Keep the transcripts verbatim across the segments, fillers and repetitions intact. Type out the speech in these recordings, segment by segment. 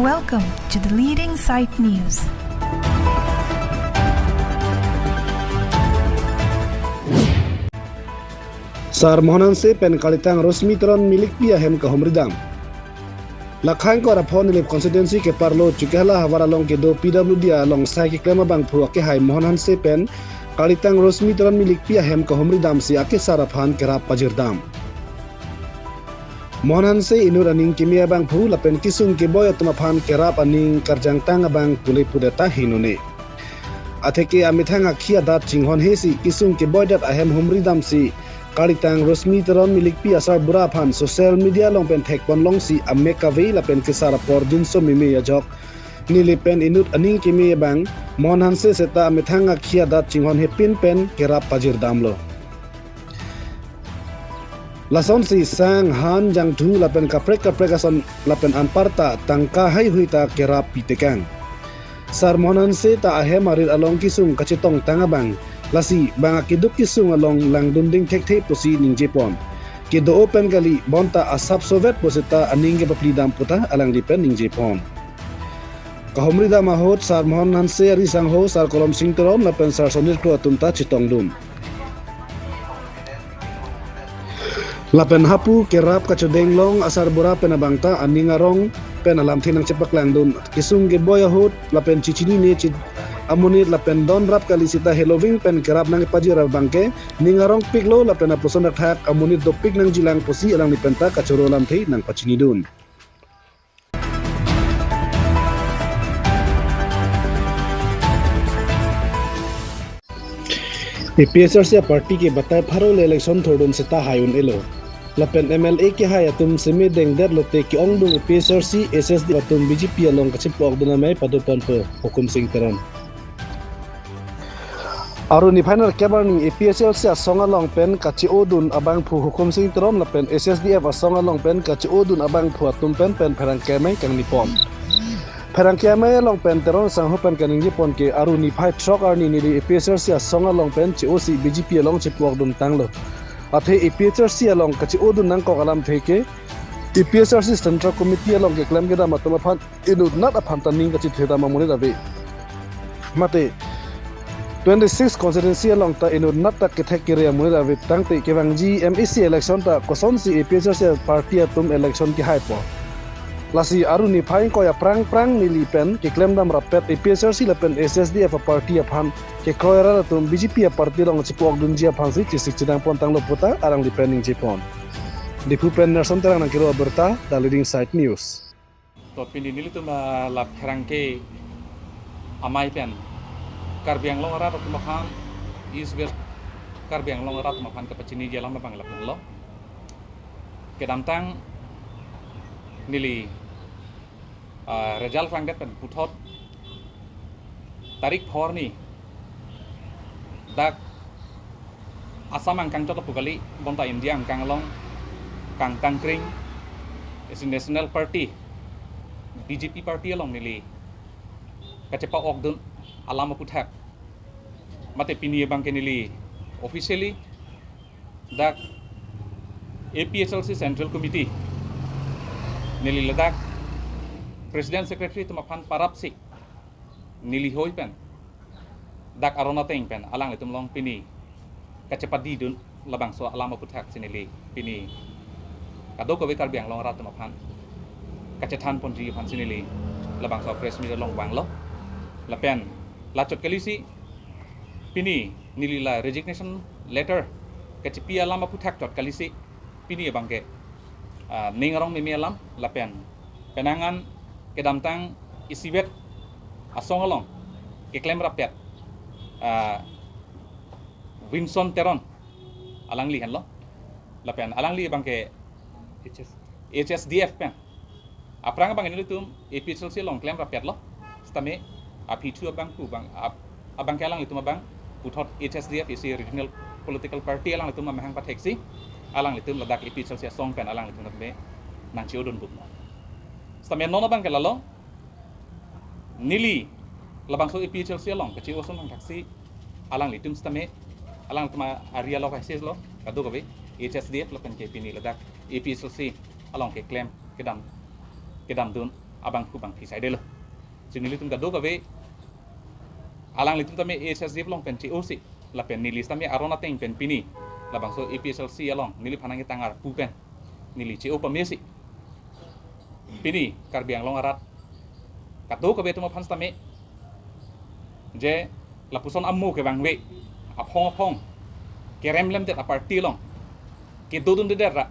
Welcome to the leading site news. Sar Mohan Hanse pen kalitang Rosmi Teron Milikpi ahem kahumri dam. Lakhain kor aphon Nilip constituency keparlo Chokihola havar along kedo P W D along sai keklem abangphu akehai Mohan Hanse pen kalitang Rosmi Teron Milikpi ahem kahumri damsi akesar aphan kerap pajir dam. Mohan Hanse inut aning keme abangphu lapen kesung keboi atum aphan kerap aning karjangtang abang pule pudet ta hinone. Atheke amethang akhi adat chinghonhesi kesung keboidet ahem humri damsi kalitang Rosmi Teron Milikpi asarbura aphan social media along pen thekpon longsi amek kave lapen kesar apor dunso meme ajok Nilip pen inut aning keme abang Mohan Hanse seta amethang akhi adat chinghonhepin pen kerap pajir damlo. Lasonsi sang, han, jangthu lapen kaprek kaprek ason lapen anparta tangka heihui ta kerap pitekang. Sar Mohan Hanse ta ahem arit along kesung kachetongtang abang, lasi bang akeduk kesung along langdun ding thekthe pusi ningjepon. Kedo-o pen kali, bonta asap sovet pusita aning kepapli dam puta alangli pen ningjepon. Kahumri dam ahut Sar Mohan Hanse ari sangho Sar Kolom Sing Teron lapen Sar Sonir Kro atum ta chetongdun. Lapen hapu kerap kachodenglong asarbura pen abangta aning arong pen alamthe nangchepaklangdun. Kesung keboi ahut lapen chechinine chit amonit lapen donrap kali sita heloving pen kerap nangpajir abangke ning arongpiklo lapen apuson athak amonit dopik nangjilang pusi alangli penta kachoro alamthe nangpachinidun. A P H L C a-party ke batai pharo le election thordun seta hai un-elo. Lapen M L A kehai atum seme dengdet lote ke-ongdung A P H L C, H S D F atum B J P along kachepu-okdun amei padoponpo Hukum Sing Teron. Aru niphai nerkep arni A P H L C asong along pen kache-odun abangphu Hukum Sing Teron lapen H S D F asong along pen kache-odun abangphu atum pen pen pherangke amei kangnipon. Pherangke amei along pen Teron sangho pen kaningjepon ke aru niphai throk arni neli A P H L C asong along pen che-osi B J P along chepu-okdun tanglo. Athe A P H L C along kache-odun nangkok alamthe ke A P H L C Central Committee along keklem kedam atum aphan inutnat aphan ta ning kachethedam amonit ave. Mate twenty-six constituency along ta inutnat ta kethek kere amonit ave tangte kevangji M A C election ta kosonsi A P H L C party atum election kehaipo. Lasi aru niphai ingkoi aphrang phrang neli pen keklemdam rappet A P H L C lapen H S D F party aphan kekroi arat atum B J P party along chepu-okdunji aphansi chesik chedangpon tanglo puta alangli pen ningjepon. Diphu pen Nelson Terang nangkiro abirta, The Leading Site News. To pini nelitum, ah, la pherangke amei pen Karbi Anglong arat atum aphan, East West Karbi Anglong arat atum aphan kapachiniji alam abang lapen lo. Kedamtang neli, ah, result klangdet pen puthot tarik pho arni dak Assam angkang chot lapu kali, bonta India angkang along kangtangkring isi National Party, B J P party along neli kachepa-okdun alam aputhak. Mate pini abangke neli officially dak A P H L C Central Committee neli ladak President Secretary atum aphan parapsi neli hoi pen dak aron ateng pen alanglitum along pini kachepadidun labangso alam aputhak si neli pini kadokave Karbi Anglong arat atum aphan kachethanponji aphansi neli labangso press meet along vanglo. Lapen la chot kalisi pini neli la resignation letter kachepi alam aputhak chot kalisi pini abangke, ah, ning arong meme alam lapen penang an kedamtang isivet asong along keklem rappet, ah, Winson Teron alangli henlo. Lapen alangli abangke H S D F pen. Aphrang abang nelitum A P H L C along klem rappetlo. Sitame aphi thu abangphu abang ap-, abangke alanglitum abang puthot H S D F isi regional political party alanglitum amahang patheksi alanglitum ladak A P H L C asong pen alanglitum me nangche-odunbomlo. Sitame non abangke lalo neli labangso A P H L C along kache-o ason thangthaksi alanglitum sitame alanglitum ari along kaiseslo kadokave H S D F lapen ke pini ladak A P H L C along keklem kedam kedamdun abang ku bang phi saidelo. Si nelitum kadokave alanglitum tame A H S D F along pen che-osi, lapen neli tame aron ateng pen pini labangso A P H L C along neliphan nangketang arpu pen neli che-o pamesi pini Karbi Anglong arat kadokave atum aphan tame je lapuson amo kevangve, aphong aphong kerem lemdet a-party along kedodundedet ra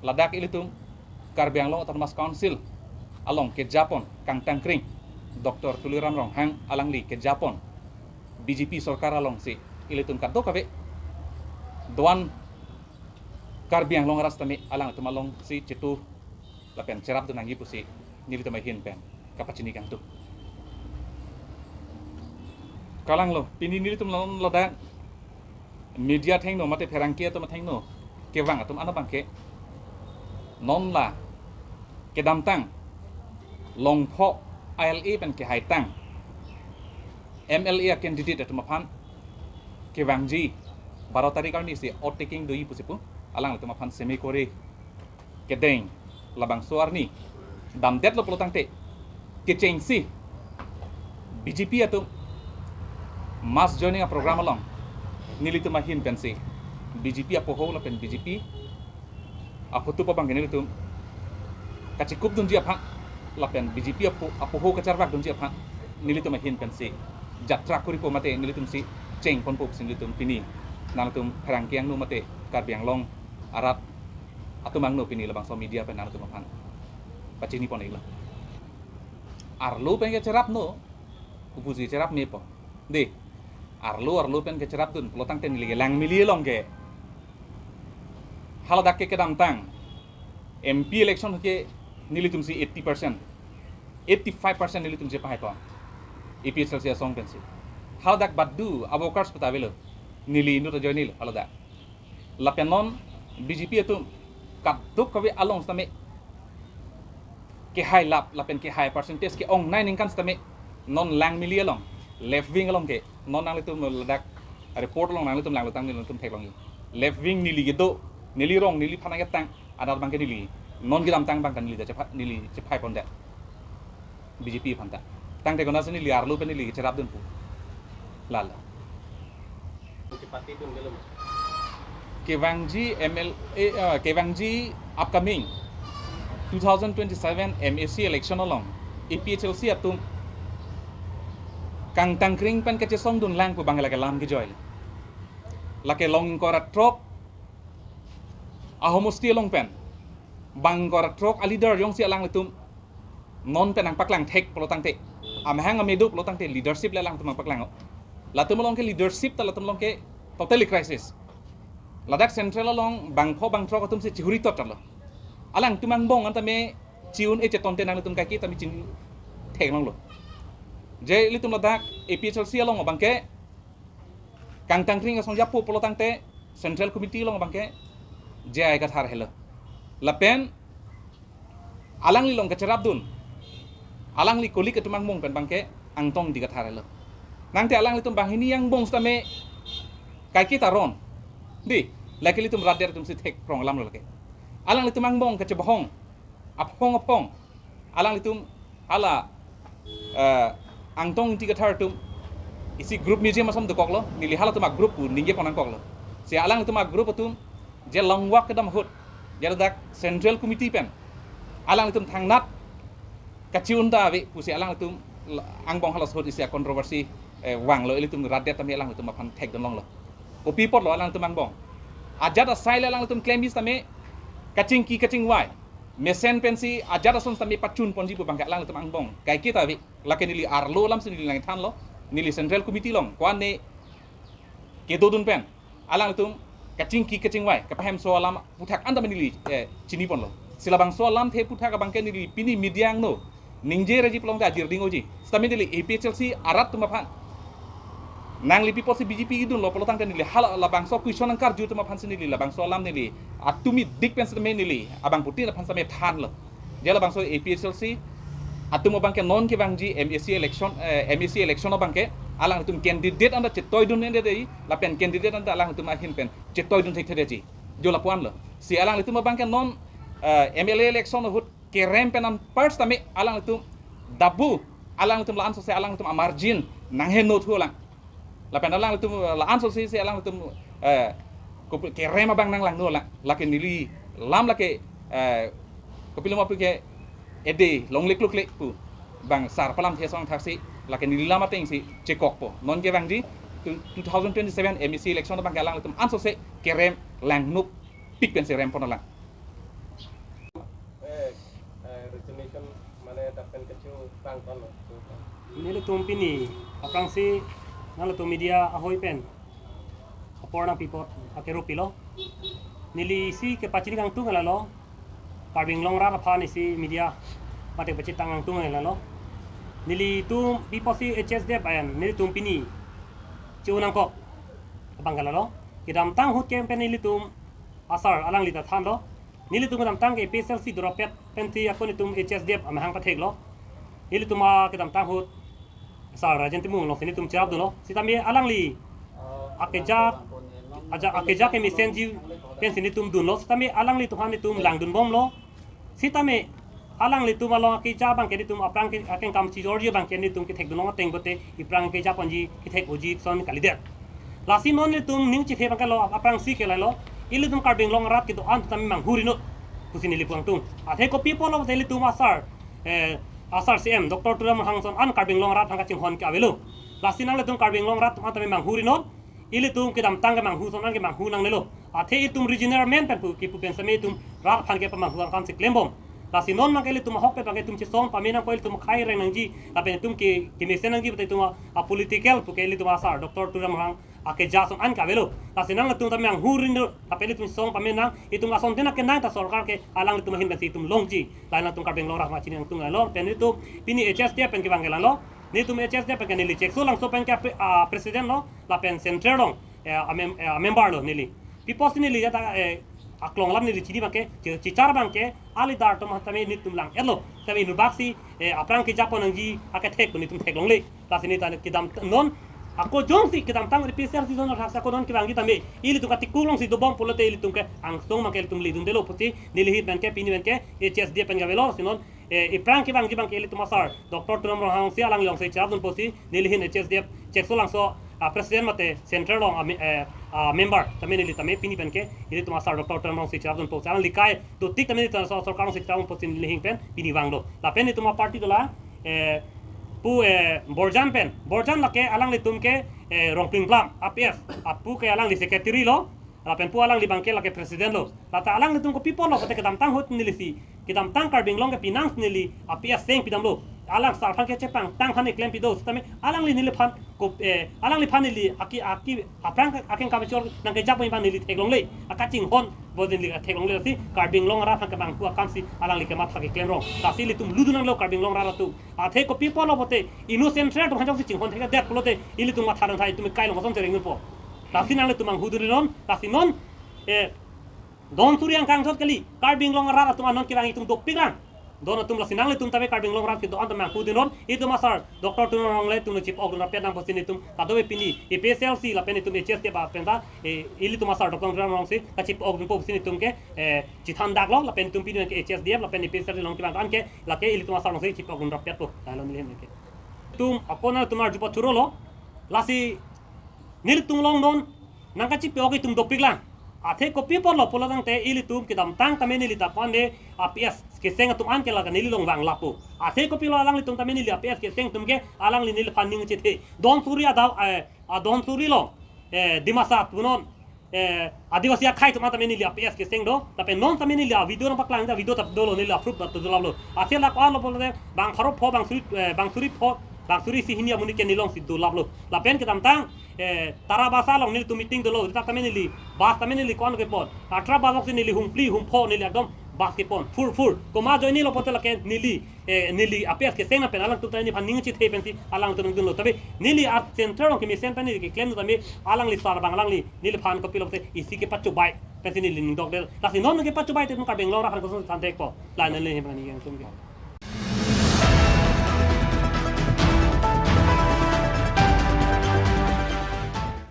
ladak ilitum Karbi Anglong Autonomous Council along kejapon kangtangkring Doctor Tuliram Ronghang alangli kejapon B J P sorkar alongsi ilitum kadokave do-an Karbi Anglong arat tame alangtum alongsi chetu lapen cherapdun nangji pusi nelitum ahin pen kapachini kangtung. Kalanglo, pini nelitum non ladak media athengno mate pherangke atum athengno kevang atum an abangke non la kedamtang Longpho I L A pen kehaitang M L A candidate atum aphan kevangji baro tarik arni si oath taking doji pusi pu alangtum aphan semi kori kedeng labangso arni damdetlo pulotangte kechengsi B J P atum mass joining a-program along nelitum ahin pensi B J P apoho lapen B J P aphutu abangke nelitum kachikupdunji aphan lapen B J P apo-, apoho kacharvakdunji aphan nelitum ahin pensi jatra koripo mate nelitumsi chengponpo pusi nelitum pini nangtum pherangke angno mate Karbi Anglong arat atum angno pini labangso media pen nangtum aphan pachinipon iklo. Arlo pen kecherapno, kopusi cherap mepo. Dei, arlo arlo pen kecherapdun pulotangte neli ke Langmili along ke haladak ke kedamtang M P election ke nelitumsi eighty percent, eighty-five percent nelitumsi pahaipo A P H L C asong pensi. Haladak badu a-workers puta avelo, neli inut ajoinelo haladak. Lapen non B J P atum kadokave along tame kehailap lapen kehai percentage ke-ongnei ningkan tame non Langmili along left wing along ke non nanglitum ladak report along nanglitum langlo tang nelitum theklongji. Left wing neli kedo, neli rong, neliphan nangketang, adar abangke neli non kedamtang abangke neli ta chepha-, neli chephaipondet B J P aphanta. Tangte konatsi neli arlo pen neli cherapdun pu. Lalo. Kepatidun gelo. Kevangji M L A, eh, kevangji upcoming two thousand twenty-seven M A C election along A P H L C atum kangtangkring pen kachesongdun lang pu abang lake lam kejoi. Lake long ingkoi ra throk ahomosti along pen bang ingkoi ra throk a-leader jongsi alanglitum non pen nangpaklang thek pulotangte, amahang amedo pulotangte leadership le alangtum nangpaklang. Latum along ke leadership ta latum along ke totally crisis. Ladak central along bangpho bangthrok atumsi chihuri tot lo. Alangtum angbong an tame chi-un-e chetonte nanglitum kaike tame chini theklonglo. Je ilitum ladak A P H L C along abangke kangtangkring asong japo pulotangte Central Committee along abangke J I Kathar helo. Lapen alangli along kacherapdun, alangli colleague atum angbong pen abangke Angtong Ingti Kathar helo. Nangte alanglitum banghini angbong tame kaike ta ron. Dei, lake ilitum rat der atumsi thekprong alamlo lake. Alanglitum angbong kachebohong aphong aphong alanglitum hala, eh, Angtong Ingti Kathar atum isi group meeting ason dokoklo, neli halatum a-group pu ningjepon nangkoklo. Si alanglitum a-group atum je long walk kedam ahut, je ladak Central Committee pen alanglitum thangnat kachi-un ta ave pusi alanglitum la-, angbong halaso ahut isi a-controversy, eh, vanglo, ilitum rat det tame alanglitum aphan thekdun longlo. Kopi apotlo alanglitum angbong? Ajat asai le alanglitum klemji tame kachingki kachingvai mesen pensi ajat ason tame pachunponji pu abangke alanglitum angbong kaike ta ave. Lake neli arlo alamsi neli nangthanlo, neli Central Committee along ko-an ne kedodun pen alanglitum kachingki kachingvai kapahemso alam aputhak an tame neli, eh, chiniponlo. Si labangso alamthe aputhak abangke neli pini media angno ningje reji pulote ajir ding-oji. Sitame neli A P H L C arat atum aphan nangli pi apotsi B J P idunlo pulotangte neli hala labangso question nangkarju atum aphansi neli labangso alam neli atumi dik pen sitame neli abangphutin aphan sitame thanlo. Je labangso A P H L C atum abangke non kevangji M A C election, eh, M A C election abangke alanglitum candidate anta chetoidun-e dei, lapen candidate anta alanglitum ahin pen chetoidun thekthedetji. Jo lapu-anlo. Si alanglitum abangke non, eh, M L A election ahut kerem pen an first tame alanglitum dabu, alanglitum la-an sose alanglitum amargin nanghenothu lang. Lapen alanglitum la-an sose si alanglitum, eh, kopi-, kerem abang nanglangno lang. Lake neli lam lake, eh, kopilo ma pu ke ede longle klukle pu bang sar palamthe asong thaksi lake neli lam atengsi chekokpo. Non kevangji two, two thousand twenty-seven M A C election abang ke alanglitum an sose kerem langnopik pensi rempon lang. Eh, eh, resignation mane dak pen kechepangton lo. Nelitum pini aphrangsi nanglitum media ahoi pen apor nangpi apot akerup pilo. Neli isi kepachini kangtung lalo. Karbi Anglong rat aphan isi media mate pachini kangtung lalo. Nelitum pi apotsi H S D F pen nelitum pini che-o nangkok abang ke lalo. Kedamtang ahut ke pen nelitum asar alangli ta thanlo. Nelitum kedamtang ke A P H L C dorapet pensi ako nelitum H S D F amahang patheklo. Nelitum a kedamtang ahut sar Rajen Timung alongsi nelitum cherapdunlo. Sitame alangli akeja, aja akeja kemesenji pensi nelitum dunlo. Sitame alanglitum aphan nelitum langdunbomlo. Sitame alanglitum along akeja abang ke nelitum aphrang ke akeng kam chijorji abang ke nelitum kethekdunlong ateng pote iphrang keja ponji kethek-oji son kalidet. Lasi non nelitum ning chethe abang ke lo aphrangsi ke lalo, ilitum Karbi Anglong arat kedo-an tame manghu rinot pusi neli pu kangtung. Athe kopi apotlo pulote ilitum asar, eh, asar C M Doctor Tuliram Ronghang son an Karbi Anglong arat aphan kachinghon ke avelo. Lasi nanglitum Karbi Anglong arat tame manghu rinot, ilitum kedamtang kemanghu son an kemanghu nangnelo. Athe itum regional men pen pu kipu pen same itum rat aphan kepamanghu akamsi klembom. Lasi non abang ke ilitum ahok pen abang ke itum chesong pame nangpo, ilitum akhai reng nangji, lapen itum ke kemesen nangji, lapen itum a, a political pu ke ilitum asar Doctor Tuliram Ronghang akeja son an ke avelo. Lasi nanglitum tame manghu rinot, lapen ilitum chesong pame nang, itum asonte nangkenang ta sorkar ke alanglitum ahin pensi itum longji. Lahenlo nangtum Karbi Anglong rat aphan chini kangtung lalo, pen itum pini H S D F pen kevang ke lalo. Nelitum H S D F pen ke neli Chekso Langso pen ke a pre-, a president lo, lapen central along, eh, a mem-, eh, a member lo neli. Pi apotsi neli jata, eh, aklong alam neli chini abang ke, che-, chichar abang ke, a leader atum tame nelitum lang-etlo. Tame inut baksi, eh, aphrang keja pon nangji akethek pu nelitum theklongle. Lasi neli ta kedam non, ako jongsi kedamtang A P H L C zone thaksa ako non kevangji tame, ilitum katikung alongsi dobom pulote ilitum ke angsong abang ke ilitum ledundelo pusi, neli ahin pen ke, pini pen ke, H S D F pen ke avelo, lasi non, eh, iphrang kevangji abang ke ilitum asar Doctor Tuliram Ronghang si alangli alongsi cherapdun pusi, neli ahin H S D F Chekso Langso a president mate central along a me-, eh, a member tame neli tame pini pen ke ilitum asar Doctor Tuliram Ronghang si cherapdun pusi, alangli kai dotik tame nelitum asar sorkar alongsi cherapdun pusi neli ahin pen pini vanglo. Lapen itum a party dolang, eh, pu, eh, Borjan pen, Borjan lake alanglitum ke, eh, Rongpling Plam, A P S, apu ke alangli secretary lo, lapen pu alangli abang ke lake president lo. Lata alanglitum kopi apotlo pulote kedamtang ahut neli si, kedamtang Karbi Anglong ke pinang neli A P S seng pidamlo. Alang sar aphan kechepangtang aphan keklem pido. Sitame alangli neliphan ko, eh, alangliphan neli aki, aki, aphrang akeng kam chor nangkeja pon abang neli theklongle. Akachinghon bo neli theklongle si Karbi Anglong rat aphan kemanghu akamsi alangli kematha keklem rong. Lasi ilitum ludun nanglo Karbi Anglong rat atum. Athe kopi apotlo pulote innocent rat atum aphan jongsi chinghon thekthedet pulote ilitum matha nangthai, itum kai along asonsi rengdunpo. Lasi nanglitum manghu dun ri non, lasi non, eh, don suri angkang thot kali, Karbi Anglong arat atum anon kevang itum dopik lang. Don atum lasi nanglitum tame Karbi Anglong arat kedo-an tame manghu dun ri non, itum asar Doctor Tuliram Ronghang le itum chip-ok dunrapet nang pusi nelitum kadokave pini A P H L C lapen itum H S D F pen ta, eh, ilitum asar Doctor Tuliram Ronghang si kachip-ok dunpo pusi nelitum ke, eh, chethandaklo, lapen itum pini ke H S D F lapen A P H L C along kevang an ke lake ilitum asar alongsi chip-ok dunrapetpo. Lahenlo neli ahin ke. Itum ako nangtum arju pathurulo, lasi nelitum along non nangkachipi-ok itum dopik lang. Athe kopi apotlo pulo tangte ilitum kedamtang tame neli ta ko-an de A P S keseng atum an ke lake neli along vang lapu. Athe kopilo alanglitum tame neli A P S keseng atum ke alangli neliphan ning chethe. Don suri ada, eh, a don suri lo, eh, Dimasa punon, eh, Adivasi akhai atum an tame neli A P S keseng do, lapen non tame neli a video nangpaklang ta video ta dolo, neli a proof ta dolaplo. Athe la ko-anlo pulote bang pharo pho, bang suri, eh, bang suri pho, bang suri isi hini amonit ke neli alongsi dolaplo. Lapen kedamtang, eh, Tarabasa along nelitum meeting dolo, dak tame neli bus tame neli ko-an kepon. Athra bus alongsi neli hum phli hum pho neli ekdom bus kepon. Phur phur. Komat ajoinelo pulote lake neli, eh, neli A P S keseng lapen alangtum ta neliphan ning chethe pensi alangtum nangdunlo. Tapi neli a central along kemesen pen neli keklem tame alangli sar abang alangli neliphan kopilo pulote isi kepachobei pensi neli ning dokdel. Lasi non kepachobei te itum Karbi Anglong rat aphan kosonsi thanthekpo. La neli ahin pen neli kangtung ke.